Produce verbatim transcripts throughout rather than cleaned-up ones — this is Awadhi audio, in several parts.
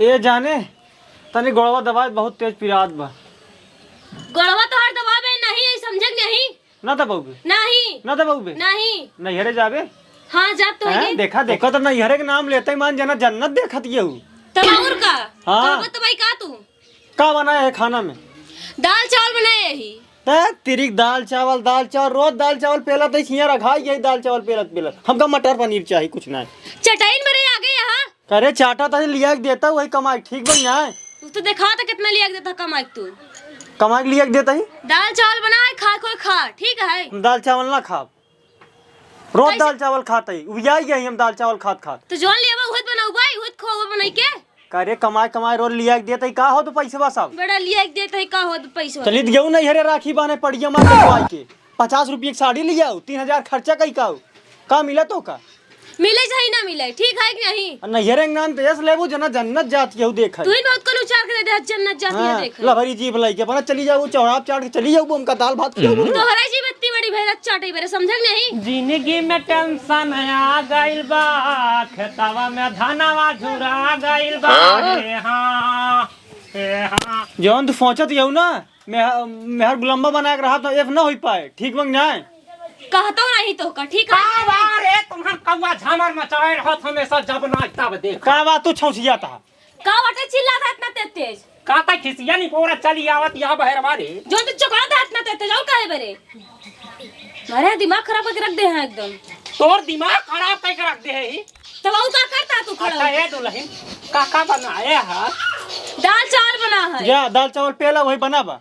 ए जाने, तनी गोड़वा दबाए, बहुत तेज पिरात बा। गोड़वा तोहार दबावे नहीं, समझे के नहीं? ना दबाउबे? नहीं। ना दबाउबे? नहीं। नैहरे जाबे? हाँ, जाब तो हैं? है। देखा, देखा तो नैहरे के नाम लेते ही मान जाना जन्नत देखत ये हूँ। तब और का? हाँ। कहबो तो भाई का तू? का बनाए है खाना में? दाल चावल बनाए ही। त तिरिक दाल चावल, दाल चावल, रोज दाल चावल पेलत है, हियाँ रखाई गई दाल चावल पेलत पेलत। हमका मटर पनीर चाही, कुछ ना। चटाइन मरे आ गए यहाँ। करे चाटा तही लिया के देता, वही कमाई ठीक बन जाए। तू तो देखा था कितना लिया के देता कमाई के तू। कमाई के लिया के देता ही। दाल चावल बनाए, खा कोई खा, ठीक है। हम दाल चावल ना खाब, रोज कैसे? दाल चावल खात ही, उबियाई गई हम दाल चावल खात खात। तो जौन लियावा उहत बनाऊ भाई, उहत खोवा बनाई के। करे कमाए कमाए रोज लिया के देता ही, का हो तो पैसे बा सब। बड़ा लिया के देता ही, का हो तो पैसे बा। चलित गेहूँ नहीं हरे राखी बाने पड़िया मार के बुआई के। पचास रुपये की साड़ी लियाऊ, तीन हजार खर्चा कई काऊ। का मिला तो का? मिले चाहे ना मिले, ठीक है कि नहीं? आ नैहरे के नाम तो यस लेबू जना जन्नत जात केहू देख है। तू ही बहुत कनु चार के दे दे, जन्नत जात केहू हाँ, देख है। लभरी जीभ लइके अपना चली जाऊ, चौराहा चाट के चली जाऊ, हमका दाल भात खियाऊ। तोहरा जीभ इतनी बड़ी भैरत चाटे बरे, समझे कि नहीं? जिंदगी में टेंशन आ गइल बा, खेतवा में धनवा झुरा गइल बा। हाँ। रे हाँ, रे हाँ। जौन तू सोचत यहू ना, मेह-, मेहर गुलम्बा बना के रहा तो एफ ना होई पाए, ठीक बन जाए। कहतो नहीं तो का, ठीक है? का बा रे, तुम्हन कौआ झामर मचाए रहत हमेशा, जब ना तब देख। का बा तू छौसिया था? का बाटे चिल्ला था इतना तेज तेज? का ता खिसिया नहीं पोरा चली आवत यहाँ बहरवा रे। जो तू चुकड़ा था इतना तेज तेज, और काहे बरे? अरे दिमाग खराब करके रख दे हैं एकदम। तोर दिमाग खराब करके रख दे है ही। तो वो का करता तू खड़ा अच्छा, होके? ए दुल्हन, का का बनाए है? दाल चावल बना है। जा, दाल चावल पेला वही बना बा।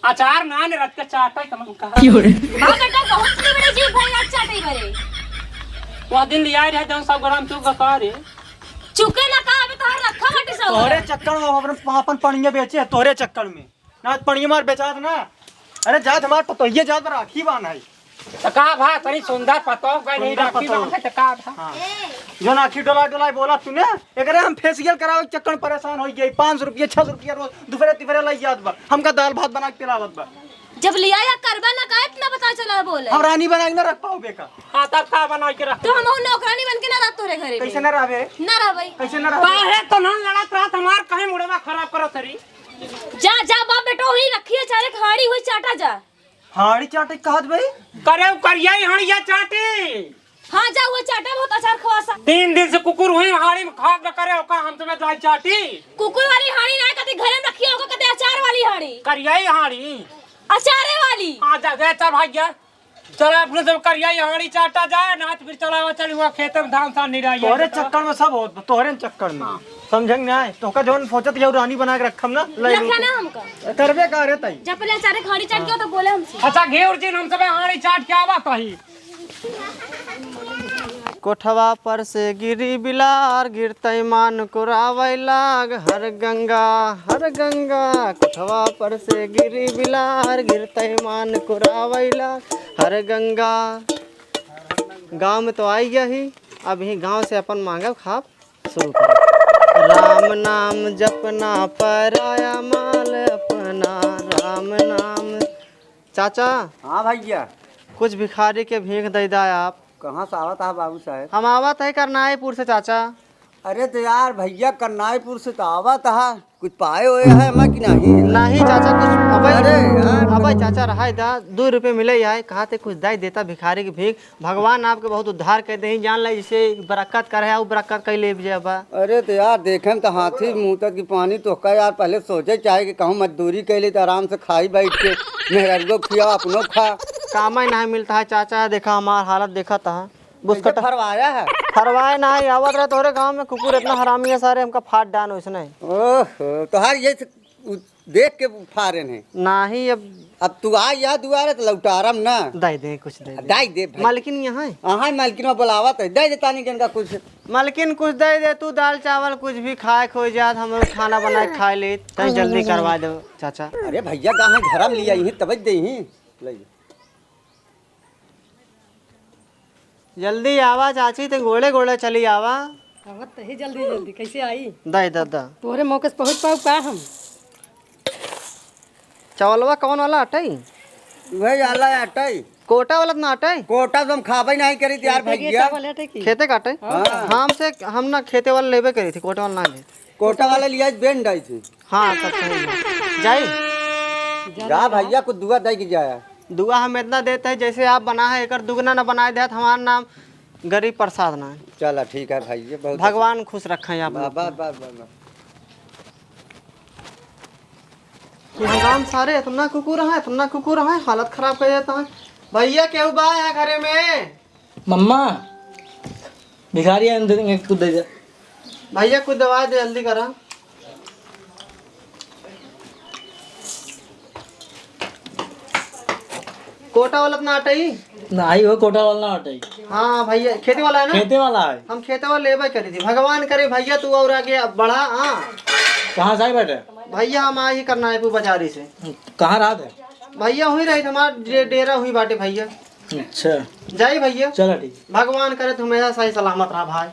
अचार ना ने रख के चाटा ही तमन कहा। क्यों रे? हाँ बेटा, बहुत बड़े बड़े जीभ भाई आज चाटे बरे। वह दिन लिया रहे जौन सौ ग्राम चुक का रे। चुके ना का, अबे तोहर रखा बाटे सौ तोहरे ग्राम। चक्कर में हम अपन, अपन पनिया बेचे हैं, तोहरे चक्कर में। ना पनिया मार बेचात ना। अरे जात हमार पतोहिए जात राखी बान है। तो का भा, तनी सुंदर पतोह का नहीं सुंदर राखी पतोह। बांधे तो का भा? हाँ। जो ना आखिर डोला डोला बोला तूने, एकरे हम फेशियल करावे के चक्कर में परेशान हो गए। पाँच सौ रुपये, छह सौ रुपये रोज दुपहरे तिपहरे लग जात बा। हमका दाल भात बना के पिलावत बा। जब लिया या करबा ना का इतना पता चला बोले। हम रानी बना के ना रख पाओ बेका। हाँ, तब का बना के रख? तो हम नौकरानी बन के ना रह तोरे घरे में। कैसे ना रहबे? ना रहबे। कैसे ना रहबे? काहे तो ना लड़त रहत हमार, काहे मुड़वा खराब करत हरी? जा, जा बाप बेटो, ही रखिए चारे खाड़ी हुई चाटा जा। हाड़ी चाटे कहत भाई? करे उ करिया ही हाड़िया चाटी। हाँ, जा, वो चाटा बहुत अचार खवा सा। तीन दिन से कुकुर हुई हाड़ी में खाब न करे, ओका हम तुम्हें जाई चाटी। कुकुर वाली हाड़ी ना, कभी घरे में रखिया होगा, कभी अचार वाली हाड़ी। करिया ही हाड़ी। अचारे वाली। हाँ, जा, जा, चल भाई, जा। चला अपने सब करिया ही हाड़ी चाटा जाए, ना तो फिर चला, चल हुआ खेत में धान सान निराई तोहरे चक्कर में सब होत, तोहरे चक्कर में। हाँ। समझे कि नहीं? तोहका जौन सोचत यहू रानी बना के रखम ना, ले लू रखा तू। ना हमका। करबे का रे तई? जब पहले अचारे खाड़ी चाट के हो तो बोले हमसे। अच्छा, घेर जिन हम सब हाड़ी चाट के आवा तही। कोठवा पर से गिरी बिलार, गिरतई मान कुरावै लाग, हर गंगा, हर गंगा। कोठवा पर से गिरी बिलार, गिरतई मान कुरावै लाग, हर गंगा। गाँव में तो आई गया ही, अब ही गाँव से अपन मांगब खाब। शुरू करो। राम नाम जपना पराया माल अपना, राम नाम। चाचा। हाँ भैया। कुछ भिखारी के भीख दे दा आप। कहाँ से आवत है बाबू साहब? हम आवत है करनाईपुर से चाचा। अरे तो यार भैया, करनाईपुर से तो आवत है, कुछ पाए हुए है मैं कि नहीं? नहीं चाचा, कुछ अबे, अरे यार। अबे चाचा, रहाई दा, दो रुपये मिले ही आए, कहा थे कुछ दे देता भिखारी के भीख, भगवान आपके बहुत उद्धार कर दे, जान ले, जिसे बरकत करे है, वो बरकत कर ले जे बा। अरे तो यार, देखे में तो हाथी मूतत की पानी तो का यार, पहले सोचे चाहे कि कहूँ मजदूरी कर ले तो आराम से खाई बैठ के, मेहरारू को खिया, अपनो खा। काम ही नहीं मिलता है चाचा, देखा हमार हालत देखा था। बुसकट फरवाया है? फरवाए ना ही, आवत रहे तोहरे गाँव में कुकुर इतना हरामी है सारे, हमका फाट डान वैसने। ओहो, तोहार ये उ-, देख के फारेन है। नाही, अब अब तू आ या दुआरे तो लौटारम ना। दे दे, कुछ दे दे। दे दे भाई। मालकिन यहाँ है? हाँ, मालकिन में बुलावत है, दे दे तानी के इनका कुछ। मालकिन कुछ दे दे तू, दाल चावल कुछ भी खाए खोई जात, हम लोग खाना बनाए खाए ले, तनी जल्दी करवा दो चाचा। अरे भैया, गाँव है, घर में लिया ही, तब दे ही। ले। जल्दी आवा चाची, ते गोड़े गोड़े चली आवा। आवत तो ही जल्दी जल्दी, कैसे आई? दाई दादा। तोहरे मौके से पहुँच पाऊ का हम? चावलवा कौन वाला अटई? वही आला अटई। कोटा वाला त ना आटे? कोटा तो हम खाबे नहीं करी थी यार खेते के भैया। चावल हटे की? खेते काटे? हाँ। हाँ, हमसे, हम ना खेते वाला लेबे करी थी, कोटा वाला ना ले। कोटा वाला लिया बेंड आई थी। हाँ, सब सही है। जाई? जा भैया, कुछ दुआ दे के जाया। दुआ हम इतना देते हैं, जैसे आप बना है, एकर दुगना ना बनाए देत, हमार नाम गरीब प्रसाद ना है। चला ठीक है भैया, बहुत भगवान खुश रखे आप लोग बा, को। बा, बा, बा। ये हराम सारे इतना कुकुर है, इतना कुकुर है, हालत खराब कर देता है। भैया, केहू बा यहाँ घरे में? मम्मा, भिखारी आइन दे देंगे, कुछ दे दे। भैया, कुछ दवा दे, जल्दी करा। कोटा वाला अपना आटा ही? नाही हो, कोटा वाला ना आटा ही। हाँ भैया, खेती वाला है ना? खेते वाला है। हम खेते वाला लेबे करी थी। भगवान करे भैया, तू और आगे बढ़ा। हाँ। कहाँ से आए बेटे? भैया, हम आए ही करनायपुर बाजारी से। कहाँ रहत है? भैया, हुई रही हमार डे-, डेरा हुई बाटे भैया। अच्छा। जाई भैया। चला ठीक। भगवान करे तू हमेशा सही सलामत रहा भाई।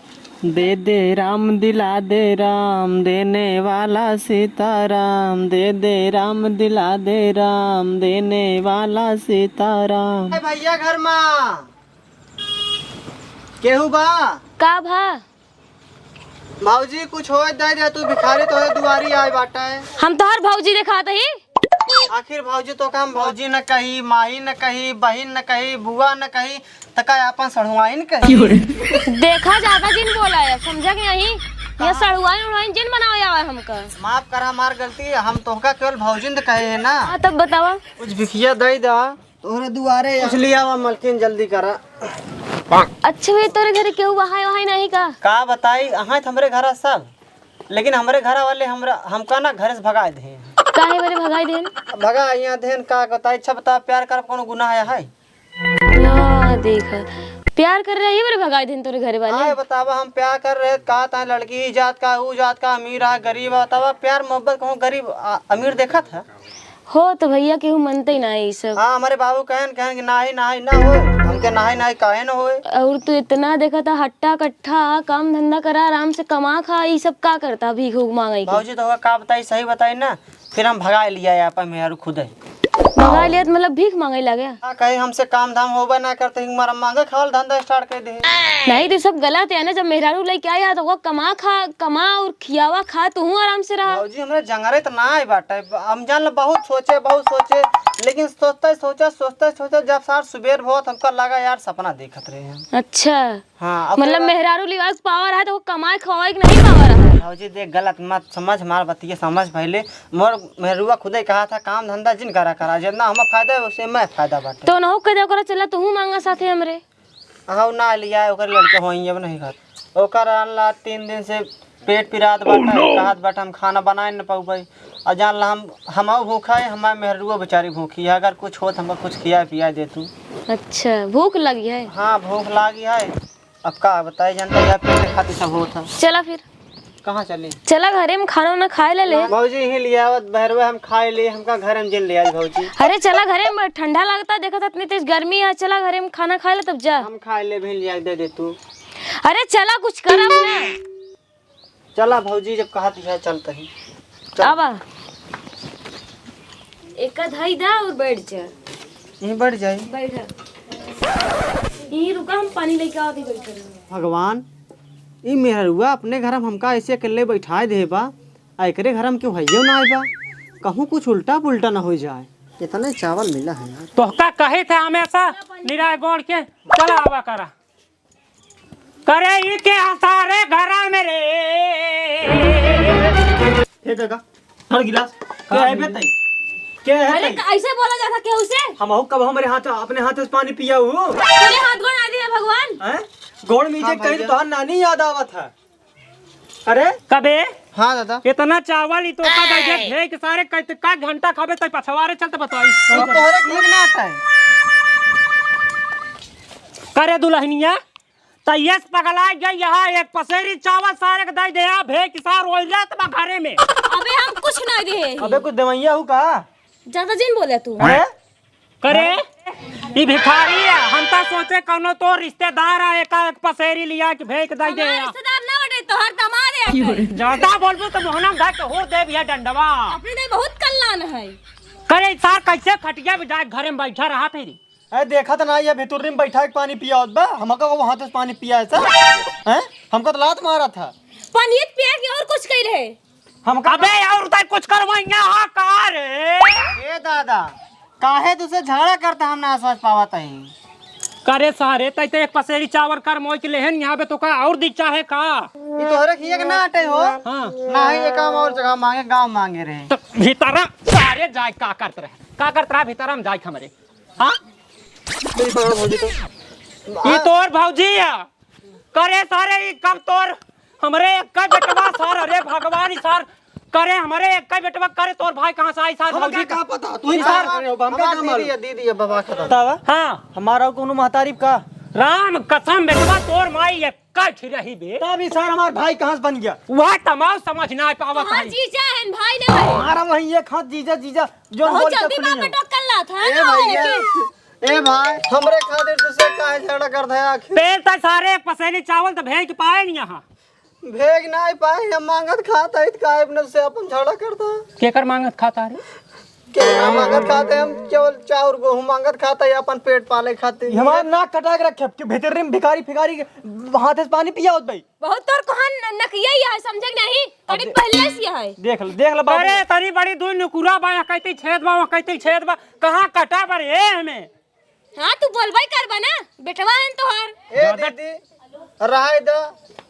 दे दे राम, दिला दे राम, देने वाला सीताराम। दे दे राम, दिला दे राम, देने वाला सीताराम। ए भैया, घर मा केहू बा? का भा? भौजी, कुछ होए दे दे, तू भिखारी तोहरे दुआरी आए बाटे। हम तोहर भौजी देखात ही? आखिर भौजी, तोका हम भौजी न कही, माई न कही, बहिन न कही, बुआ न कही, त का आपन सढ़ुआइन कही? देखा, ज्यादा जिन बोला है, समझा कि नहीं? ये सढ़ुआइन उढ़ुआइन जिन बनावे आवे हमका। माफ कर हमार गलती, हम तोहका केवल भौजी न कहे है ना। हाँ, तब बतावा। कुछ भिखिया दे दा। तोहरे दुआरे कुछ लिया हुआ मलकिन, जल्दी करा। अच्छा भैया, तोरे घरे केहू वहाई वहाई नहीं का? का बताई, अहाँ त हमरे घर सब, लेकिन हमरे घर वाले हमरा, हमका ना घरे से भगाए देहेन। काहे बरे भगाए देहेन? भगा यहाँ देहेन, का बताई। अच्छा बता, प्यार करब कोनो गुनाह है, है? या देखा, प्यार कर रहे, ये बरे भगाए देहेन तोरे घरे वाले। आए बतावा, हम प्यार कर रहे, का ताए लड़की, ई जात का, ऊ जात का, अमीर आ, गरीब आ, बतावा, प्यार मोहब्बत कहूँ गरीब आ, अमीर देखत है? हो तो भैया, केहू मनते ही ना है ई सब। हाँ, हमरे बाबू कहन, कहन कि नाही, नाही ना होए। हमके नाही, नाही काहे न होए? और तू इतना देखा था, हट्टा कट्ठा, काम धंधा करा, आराम से कमा खा, ई सब का करता, भीख उख मांगे के? भौजी, तो का बताई, सही बताई ना, फिर हम भगाए लिया है आपन मेहरू खुदे। भगाए लिया तो मतलब भीख मांगे लागे? का कहे, हमसे काम धाम होबे ना करते, हमारा मांगे खावल धंधा start कर दे। नहीं, तो सब गलत है ना, जब मेहरारू लेके आया तो वो कमा खा, कमा और खियावा खा, तू आराम से रहा। भौजी, हमरे जंगरे तो ना आए बाटे। हम जान लो, बहुत सोचे, बहुत सोचे, लेकिन सोचते सोचे, सोचते सोचे, जब सार सुबेर भवत, हमका लगा, यार, सपना देखत रहे हम। अच्छा। हाँ, अब मतलब, मेहरारू लिवाए के पावर है, तो वो कमाए खवाए के नहीं पावर है। भौजी, देख, गलत मत समझ, हमार बतिया समझ पहले। मोर मेहरुआ खुदे कहा था, काम धंधा जिन करा करा, जितना हमें फायदा है, उसे मैं फायदा बाटे। तो नहु कह दे ओकरा, चला, तू मांगा साथे हमरे। अहू ना लिया, ओकर लड़के होई, अब नहीं खात। ओकर आनला तीन दिन से पेट पिरात बाटे, कहत बाटे, "हम खाना बनाए न पउबे।" और जान ला, हम, हमहू भूखा है, हमार मेहरुआ बेचारी भूखी है। अगर कुछ होत, हमका कुछ खिया पिया दे तू। अच्छा, भूख लगी है? हाँ, भूख लागी है। अब का बताई, जानता है, पेट खातिर सब होत है। चला फिर। कहाँ चली? चला घरे में खाना उना खाए ले ले। भौजी, यहीं ले आवत बहरवा, हम खाए ले, हमका घरे में जिन ले आई भौजी। अरे चला घरे में, ठंडा लगता, देखत इतनी तेज गर्मी है, चला घरे में खाना खाए ले तब जा। हम खाए ले, भी ले दे दे तू। अरे चला कुछ करब ना। चला भौजी, जब कहत है चलते ही। चल। आवा। एक धई दा और बैठ जा। यहीं बैठ जाई। बैठा। यहीं रुका, हम पानी लेके आवत ही, बैठा रहो। भगवान, ई मेहरुआ अपने घर में हमका ऐसे अकेले बैठाए दे बा, आ एकरे घर में केहू हइयो ना आए बा, कहूँ कुछ उल्टा पुल्टा ना हो जाए। इतने चावल मिला है यार। तोहका कहे थे हमेशा निराय गोड़ के चला आवा करा। करे ई के हसारे घरा में रे। हे काका, हर गिलास। क्या है बे तई? क्या है अरे, तई? ऐसे बोला जाता केहू से? हमहू कब हमरे हाथ, अपने हाथ से पानी पिया हूँ? तेरे हाथ गोड़ आदि है भगवान। हैं? गोड़ नीचे हाँ, कहीं भैया। तो तोहार नानी याद आवत है। अरे? कबे? हाँ दादा। इतना चावल ई तोका दे दे, भेज के सारे कई, का घंटा खाबे तई पछवारे चलते बताई। तो तोहरे ठीक ना आता है। करे दुल्हनिया, तैयस पगला गया, यहाँ एक पसेरी चावल सारे के दे दे, यहाँ भेज के सार वही रहत बा घरे में। अबे हम कुछ ना दे। अबे कुछ देवैया हूँ का? ज्यादा जिन बोले तू। हैं? करे, ई भिखारी है, हम तो सोचे कौनो तो रिश्तेदार है, एका एक पसेरी लिया के भेज के दे दे हमारे यार। रिश्तेदार ना बटे, तोहर दामाद है। ज्यादा बोलबो तो मोहना घर के हो दे भैया डंडवा। अपने नहीं बहुत कल्याण है। करे, सार कैसे खटिया पे जाए, घरे में बैठा रहा थे रे। अरे देखा त ना, ये भितुर्री में बैठा के पानी पियावत बा, हमका वो हाथ से पानी पिया ऐसा, हैं? हमका तो लात मारा था। पानी पिया के और कुछ कही रहे। हमका अबे और तय कुछ करवाइया हा का रे? ए दादा, काहे तुसे झगड़ा करता हम ना समझ पावत हई। करे सारे, तय ते एक पसेरी चावल कर मोई के लेहन यहाँ पे तो का और दिख चाहे का? ई तोहरे खिया के ना अटे हो। हाँ। ना ही ये काम और जगह मांगे, गाँव मांगे रहे। तो भीतर सारे जाए का करत रहे? का करत रहा भीतर हम जाए हमरे? हाँ? मेरी पकड़ भौजी तो। ई तोर भौजी है। करे सारे ई कब तोर हमरे एक बेटवा सार, अरे भगवान ई सार, करे हमरे एक बेटवा करे तोर भाई कहाँ से आई सार हमका भौजी का का? पता? तू ही ई सार कहाँ करे हो? हमका हमार का मालूम? दीदी है, दीदी है, बाबा खत्म। बतावा। हाँ। हमारा कोनो महतारी का? राम कसम बेटवा तोर माई एक कठ रही बे। तब ई सार हमार भाई कहाँ से बन गया? वह तमाम समझ ना पावत तोहार है। जीजा है, भाई ना है। हमारा वही एक हाथ जीजा, जीजा, जो बहुत बोल के जल्दी खुली बाप हो। बेटवा कर ला था ए ना, भैया, एके। ए भाई, हमरे खातिर तुसे काहे झगड़ा करत है आखिर? पेल त सारे एक पसेली चावल त भेज के पाए नहीं यहाँ। भेज नहीं पाए, हम मांगत खात है, त काहे अपने से अपन झगड़ा करता है? केकर मांगत खाता रे? केकर मांगत खाते हम, केवल चाउर गेहूं मांगत खाता है अपन पेट पाले खातिर। ये हमार नाक कटा के रखे, कि भीतर में भिखारी फिखारी के हाथे से पानी पिया होत भाई। बहुत तोर कोहन न-, नकिया ही है, समझे कि नहीं? अब कड़ी दे-, पहले से है। देख ल, देख ल बाबू। अरे, तनी बड़ी दुई नुकुरा बा, यहाँ कहती छेद बा, वहाँ कहती छेद बा। कहाँ कटा बर ए हमें? हाँ, तू बोलबे करबा ना, बेटवा है तोहार। ए ज्यादा दीदी, रहाई दा,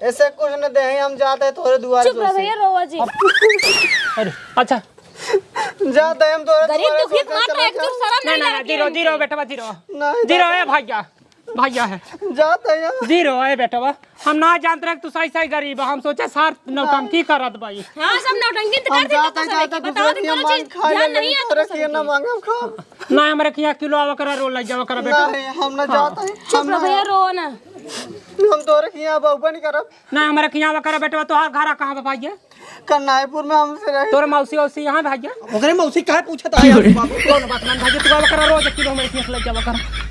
ऐसे कुछ न दे, हम जाते हैं तोहरे दुआरे चुप रह से। भैया, रोवा जी। अरे, अच्छा। जाते हैं हम तोहरे गरीब दुआरे दुखी से, मात चला है, जा। तू शर्म ना, नहीं ना, ना, लगती जीरो, है जीरो, इनके? बेटवा, जीरो। नहीं, जीरो, नहीं। ए भैया। भैया है। जात है यहाँ। जीरो है बेटवा। हम ना जानत रहे तू सही सही गरीब है। हम सोचे सार नौटंकी करत बाई। हाँ, सब नौटंकी तो हम करते जात तो है, सब जात है, लेके बताओ दूसरे तो के कौन मांग चीज खा ध्यान ले, नहीं आता तोरे तो के ना सबके। मांगब खाब। ना, हमरे के यहाँ किलो आवा करा, रोल लग जावा करा बेटा। नहीं, हम ना हाँ। जात है। चुप हम रहो ना भैया, जात। रो ना। हम तोरे के यहाँ बउबे नहीं करब। ना, हमरे के यहाँ आवा करा बेटवा, तोहार घर कहाँ बा भैया? कन्हाईपुर में हमसे रहे। तोर मौसी औसी यहाँ भाग्य? ओकरे मौसी काहे पूछत है यार बाबू? कौन बात मान भाग्य? तू का करा रोज एक किलो हमरे खीस लग जावा कर।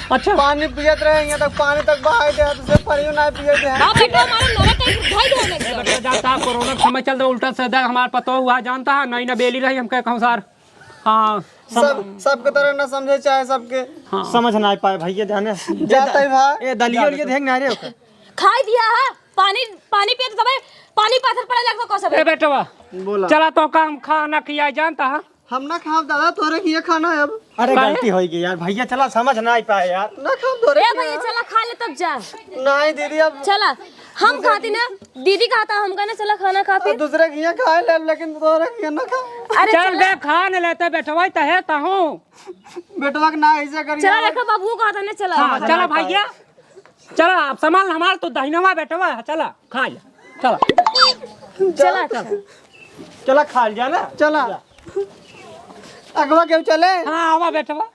अच्छा। पानी पियत रहे, यहाँ तक पानी तक बहाई दे, तुसे पानी ना पिए दे। हाँ बेटा, हमारे नरक का एक भाई धोने ए बेटा, जानता है, कोरोना के समय चल रहा, उल्टा सीधा हमार पतो हुआ, जानता है, नहीं ना बेली रही, हम कहे कहूँ सार। हाँ। सब, सबके तरह ना समझे चाहे सबके। हाँ। समझ ना पाए भैया, जाने। जाता है भाई। ए, दलिया उलिया देख ना रे ओकर। खाई दिया है, पानी, पानी पिए तो तबे पानी पाथर पड़े लगता को सब। ए बेटवा, बोला। चला तो काम खाना खिया जानता है। हम ना खाब दादा, तोरे खिया खाना है अब। अरे काहे? गलती हो गई यार, भैया चला समझ ना आई पाए यार। ना खाब तोरे ए खिया। भैया चला खा ले तब जा। नहीं दीदी अब। चला, हम खाती ना, दीदी कहता हमका ना चला खाना खा फिर। दूसरे खिया खा ले लेकिन तोरे खिया ना खा। अरे चल चला। बे खा न लेते बेटवा तहे तहूँ। बेटवा के ना ऐसे करिए। चला देखो बाबू कहता ना चला। हाँ, चला भैया। चला, अब सामान हमार तो दहिनवा बेटवा है, चला, खा ले, चला। चला, चला। चला, खा ले, जा ना। चला। अगवा केहू चले? हाँ, आवा बेटवा।